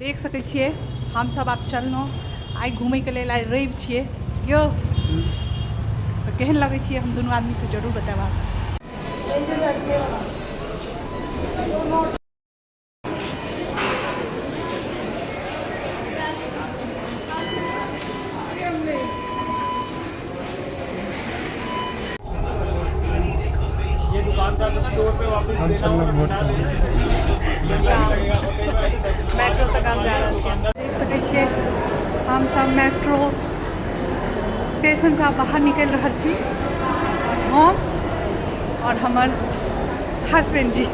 देख सकै छियै हमसब आब चललहुँ आइ घुमैके लेल। आइ रवि छियै यौ, तऽ केहन लगै छियै हम दुनू आदमीसँ जरूर बतायब। आब हम चललहुँ वोट मेट्रो से गाम जा रहल छियै। देख सकै छियै हमसब मेट्रो स्टेशनसँ बाहर निकलि रहल छी, हम आओर हमर हसबैंड जी।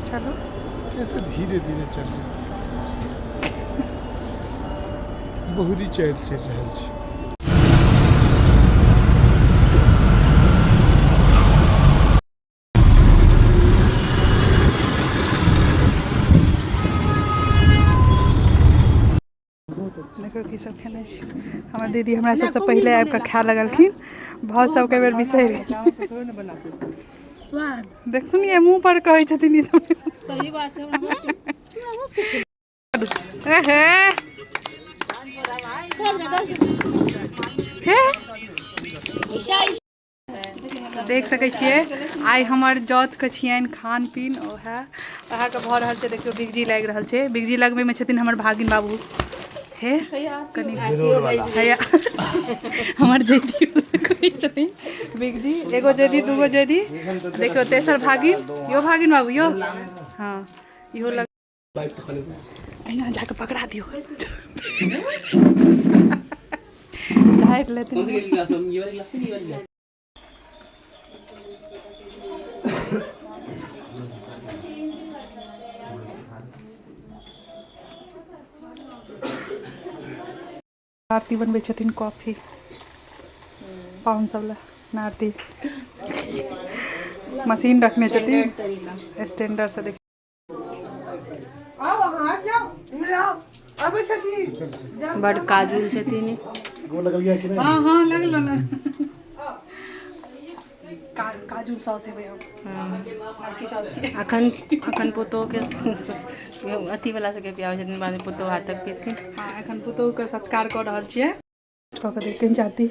चलो, कैसे धीरे धीरे चल रहे, बहुरी चलि चलि रहल छी। देखो की सब खेने छी। हमर दीदी हमरा सबसँ पहिले आबि कऽ खाय लगलखिन। भाव सब कई बेर बिसरि गेल। देखथुन ये मुँह पर कहै छथिन ई सब। सही बात छै, हमरा होश के छै। हे हे, देख सकै छियै आइ हमर जौतके छियनि खान पीन, ओएह ओएहके भऽ रहल छै। देखियौ बिगजी लागि रहल छै। बिगजी लगबैमे छथिन हमर भागिन बाबू। हे कनि हैया हमर जैती लगबै छथिन बिगजी। एगो जैदी, दूगो जैदी, देखियौ तेसर भागिन। यो भागिन बाबू यो, हँ इहो लग अहिना जाकऽ पकड़ा दियौ, ढारि लेथिन। आरती बनबै छथिन कॉफी पाहुन सब लए। आरती मशीन रखने छथिन स्टैंडर्ड से। देख बड काजुल छथिन। हाँ हाँ, लगलो ने काजुल सॉस हेबै हम, लड़की सॉस छियै। अखन अखन पुतोहके अथी वाला सबके पियाबै छथिन, बादमे पुतोह हाथक पीथिन। हाँ, एखन पुतोहके सत्कार कऽ रहल छियै। कऽ कऽ देख केहन चाहती,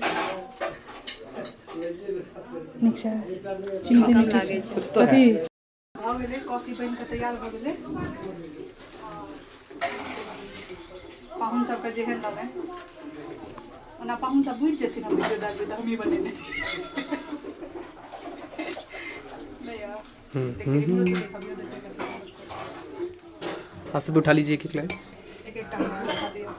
नीक छै? चीनी तीनी ठीक छै? कथी भऽ गेलै? कॉफी बनि कऽ तैयार भऽ गेलै। पाहुन सबके जेहन लगै, ओना पाहुन सब बुझि जेथिन हम वीडियो डालबै तऽ हमही बनेने नहि यौ। देखियौ, इम्हरो से देखबियौ, देखियौ कते। आप सब भी उठा लीजिए एक एक लाइन। एक एकटा उठा दियौ।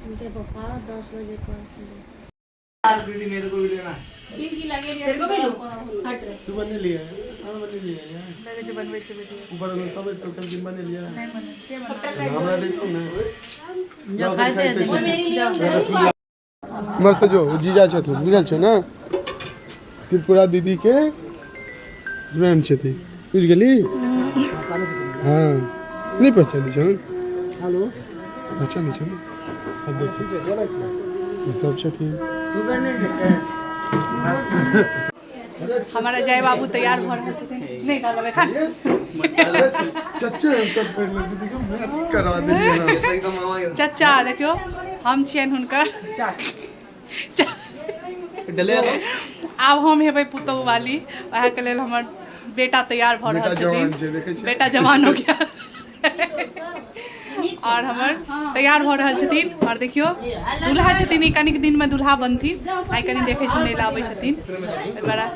उनके पापा 10 बजे कॉल। तेरे को भी लूं? हट रे। तू बने लिए? हाँ, बने लिए यार। लगै छै बनबै छै वीडियो। ऊपर में सब सब कल बने लिए। नहि बने के बना? हमरा देखो ने। जो खाते हैं। इम्हर से जो जीजा छथुन, बुझल छौ ने? त्रिपुरा दीदी के हस्बैंड छथिन, बुझि गेली? हाँ, नहि पहचानै छौ? हेलो, पहचानै छौ ने? अब देखियौ, ई सब छथिन। हमर अजय बाबू तैयार भऽ रहल छथिन। नहि डालब एखन। चच्चे, हम सब पहिले दीदी के मैच करा देलियै। चचा देखियौ, हम छियनि हुनकर। आब हम हेबै पुतहु वाली, वएह के लेल हमर बेटा तैयार भऽ बेटा रहल जवान छथिन। छै, देखै छियै? बेटा जवान हो गया और हमर तैयार भऽ रहल छथिन। और देखियौ दूल्हा छथिन, ई कनिक दिनमे दूल्हा बनथिन। आइ कनि देखै सुनै लए आबै छथिन एहि दुआरे।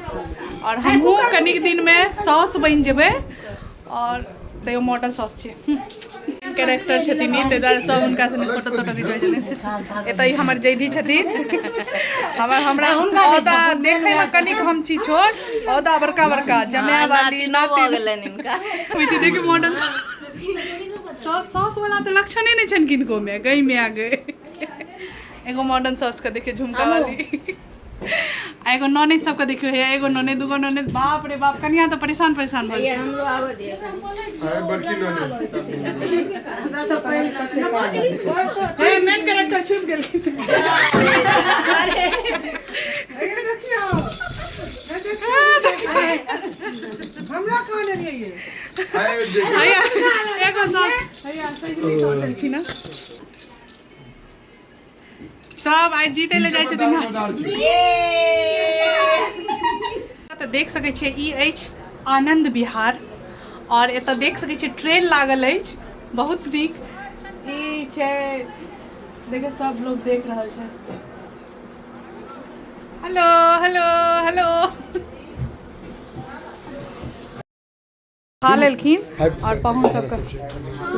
और हमहूँ कनिक दिनमे साउस बनि जेबै, और तैयो मॉडल साउस छियै। कैरेक्टर छथिन ई, ताहि दुआरे सब हुनका संगे फोटो तोटो घिचबै छथिन। एतऽ ई हमर जैधी छथिन। हमर हमरा औदा देखैमे कनिक हम छी छोट, औदा बड़का बड़का जमाय वाली नातिन गेलनि हिनका। होइ छै। देखी, मॉडल साउस वाला तऽ लक्षणे नहि छनि किनको मे। गई मे आ गई एगो मॉडर्न साउस के। देखियौ झुमका वाली। आ एगो ननैद सबके देखियौ, हे एगो ननैद, दूगो ननैद, बाप रे बाप, कनिया तऽ परेशान परेशान भऽ गेल। हमरो आबऽ दिअ। आइ बड़की ननैद। हे, मेन कैरेक्टर छुपि गेल। सब आइ जीते ले जाइ छथिन। तऽ देख सकै छियै ई अछि आनंद विहार और एतऽ देख सकै छियै ट्रेन लागल अछि, बहुत नीक ई छै। देखियौ सब लोग देख रहल छै। हेलो हेलो हेलो, खा लेलखिन और पाहुन सबके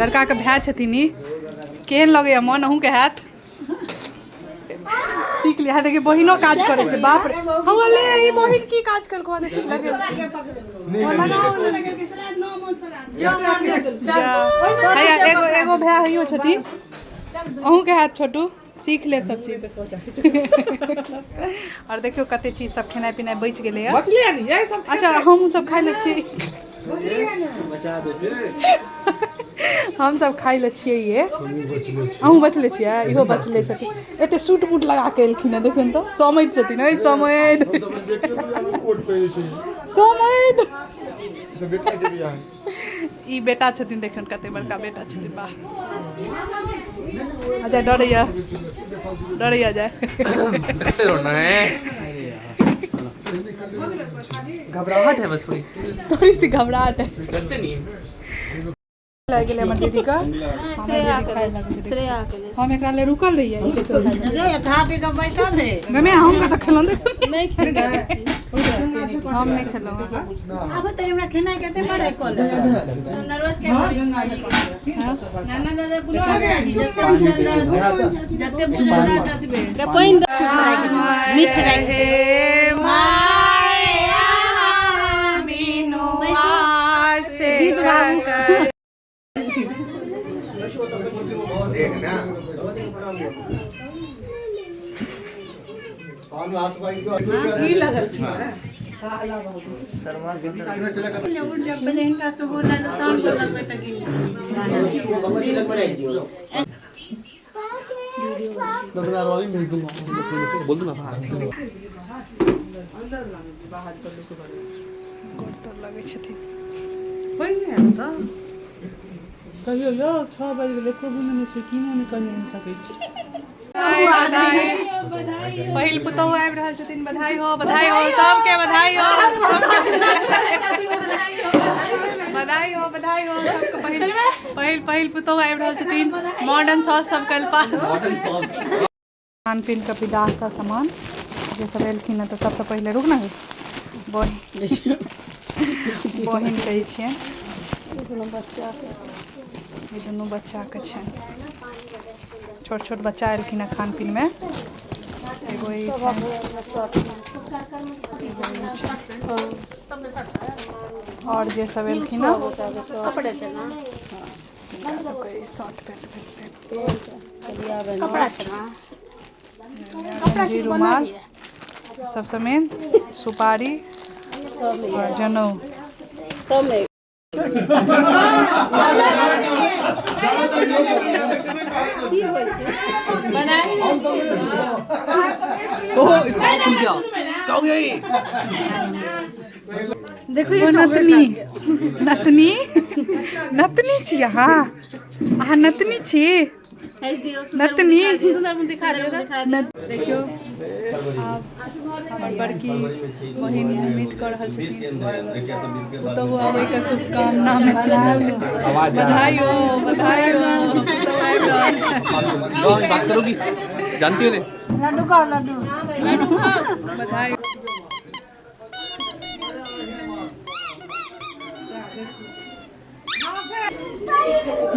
लड़काके भाय छथिन। ई केहन लगैया मन अहूँके हैत? सीख लिया। देखिए बहिनो काज करै छै। बाप रे, हम ले ई बहिन की काज केलको? देखी लगे हैया। एगो एगो भाय हैयो छथिन। अहूँके हैत छोटू, सीख लेब सब चीज। और देखियौ कते चीज सब खेनाइ पिनाइ बचि गेलैया। अच्छा, हमहूँ सब खाइ ले छी, हम सब खाइ ले छियै। ये अहूँ बचले छियै, इहो बचले छथिन। एते सूट बूट लगा के एलखिन हँ, देखियौन तऽ समैध छथिन। अय समैध समैध, ई बेटा छथिन। देखियौन कते बड़का बेटा छथिन, वाह। अच्छा, डरैया डरैया जाय। डरते रहो ना है, घबराहट है बस थोड़ी। थोड़ी सी घबराहट है। डरते नहीं। लागि गेलै हमर दीदीके, हमर दीदी खाय लागल। हम एकरा ले रुकल रहियै, ई देखियौ खाय। खा पी कऽ बैसल रे। गमे, हम कतऽ खेलहुँ? देखियौ, हम नहि खेलहुँ। आब तऽ हमरा खेनाइ कते बड़े कऽ ले। नर्वस के नाना दादा बुलो, जते बुझल रह ततबे पानि मीठ राखि। हे माया मीनू से जब पहिले हिनका सुबह लागल तहन लगबै तऽ गिन। बोल दूंगा। गोड़ तोड़ लगै छथिन। कहियो यौ, 6 बजि गेलै, एको बूंद नहि छै, किनो नहि कनि आनि सकै छी। बधाई, पहिल पुतहु आबि रहल छथिन, बधाई हो, बधाई हो, सबके बधाई हो, बधाई हो, बधाई हो सबके। पहिल पहिल पहिल पुतहु आबि रहल छथिन। मॉडर्न साउस सब कल पास खान पीन के विदाह का सामान जे सब एलखिन हँ, तऽ सबसँ पहिले रुक ने, बहिन बहिन कहै छियनि। ई दुनू बच्चाके छनि। छोट छोट बच्चा एलखिन हँ खान पीनमे। एगो ई छनि, एगो ई छनि। आओर जे सब एलखिन हँ, कपड़े छै ने? हिनका सबके ई शर्ट पैंट भेटतनि। कपड़ा छै ने? गंजी, रुमाल, सबसँ मेन सुपारी आओर जनउ। सब में। ओहो, इसको खुल गया, क्या हो गया ये? ओ नतनी, नतनी, नतनी छी अहाँ? अहाँ नतनी छी? नतनी। सुंदर मुँह दिखा दियौ तऽ। देखियौ, आब हमर बड़की बहिन मुँह मीठ कऽ रहल छथिन। पुतहु आबैके शुभकामना, बधाई हो, बधाई हो, पुतहु आबि रहल छै। बात करोगी? जानती हो ने? लड्डू खाओ, लड्डू। बधाई।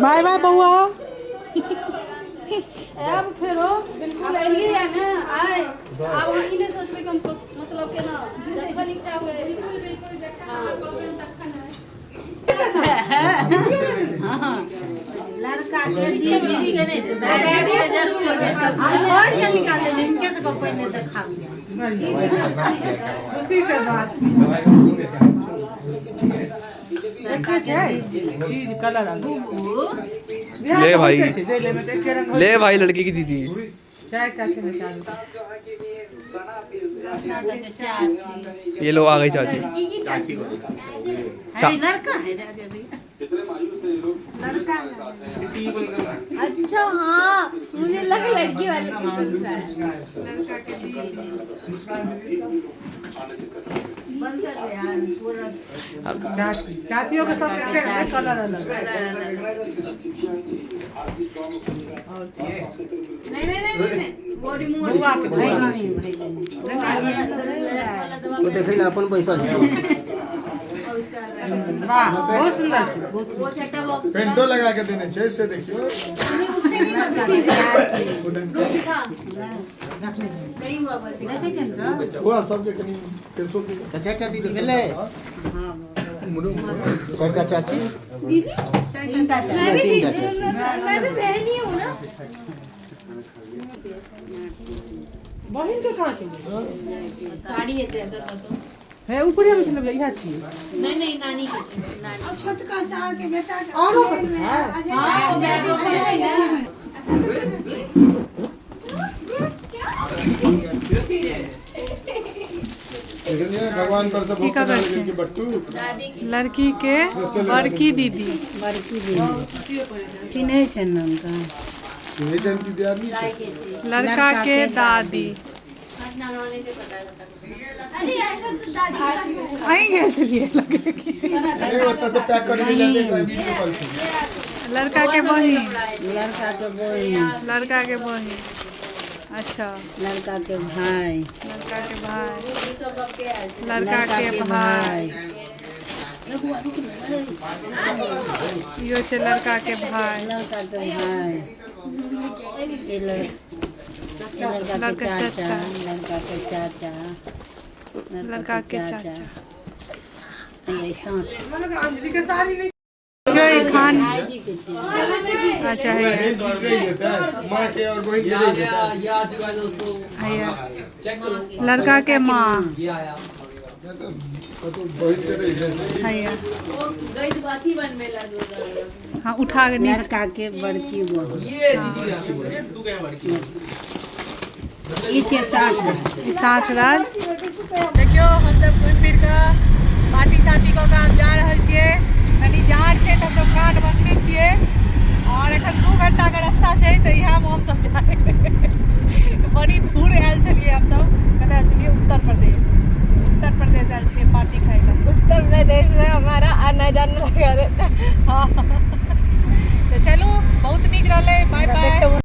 बाय बाय बौआ। आब फेरो बिल्कुल एलियै ने आइ, आब अहाँ ई नहि सोचबै कि हम मतलब केना जखन इच्छा हुए। बिल्कुल बिल्कुल, जखन अहाँ कहबै तखन। लड़का के दीदी के नहि हम के निकाल लेबै, हिनके सबके पहिने देखाबियै। खुशी के बात देखे छै चीज कलर आलू। ले भाई। दे ले में देखे रंग। ले भाई, लड़की की दीदी। चाय का छै ने चालू। ये लो, आ गई चाची। अरे लड़का है रे अभी। अच्छा हाँ, मुझे लगा लड़की वाले की सुन रहा है। लड़का के दीदी। बंद कर दे यार पूरा। चाचियों के सब एक कलर अलग। नहीं नहीं नहीं नहीं, वो रिमोट बउआ के भाई वाला दबा। ओ देखै ला अपन पैसा छै। वाह, बहुत सुंदर छै, बहुत। वो सेटअप बॉक्स पेंटो लगा के देने छै से देखियो। नहीं, उससे नहीं बनता। रुक दिखा नहीं हुआ, बस दिखा। थोड़ा सबके कनी केसो के। तऽ चाचा दीदी गेलै। चाचा चाची। दीदी मैं भी दीदी, मैं भी बहन ही हूँ ना। बहिन के कहाँ छै? साड़ी हेतै एकर कतौ। हे, ऊपरे मे छलै, इएह छियै। नहीं नहीं, नानी के नानी। छोटका सार के बेटा। औरो कतौ छै? हाँ, देखलियै भगवान पर से की भोग करै चढ़ा छै? के बट्टू। लड़की के बड़की दीदी। बड़की दीदी चिन्है छै ने हुनका। नहीं जानती दियादनी छै। लड़का के दादी। अरे ऐसा तो दादी के साथ में। अहीं गेल छलियै लगे कि। अरे ओतऽ से पैक करके जाते वीडियो कॉल छै। लड़का के बहिन। लड़का के बहिन। लड़का के बहिन, अच्छा। लड़का के भाई। लड़का के भाई, लड़का के भाई। इहो छै लड़का के भाई। लड़का के भाई, ई लड़का के लड़का चाचा। चाचा। लड़का के चाचा। लड़का के चाचा। ये सास। अंजलि के साड़ी नहीं। देखियौ ई खान। भाईजी के छियै। अच्छा, हैया। बहिन चीज रहि जेतै, माँ के और बहिन के रहि जेतै। हैया लड़का के माँ। कतौ बहिन के रहि जेतै। हैया। गई तो अथी बनबे ला। हाँ, उठा के नीक। लड़का के बड़की बहन। ई छियै साठ। ई साठ राज। देखियौ, हमसब घुमि फिर कऽ पार्टी सार्टी कऽ कऽ आब जा रहल छियै। कनी जाड़ छै तऽ हमसब कान बन्हने छियै और एखन 2 घंटाके रास्ता छै, तऽ इएहमे हमसब जाय। बड़ी दूर आयल छलियै हमसब। कतऽ आयल छलियै? उत्तर प्रदेश, उत्तर प्रदेश आयल छलियै पार्टी खाइ लए। उत्तर प्रदेश में हमारा आना जाना लगा रहता है। हाँ, तऽ चलू, बहुत नीक रहलै। Bye bye.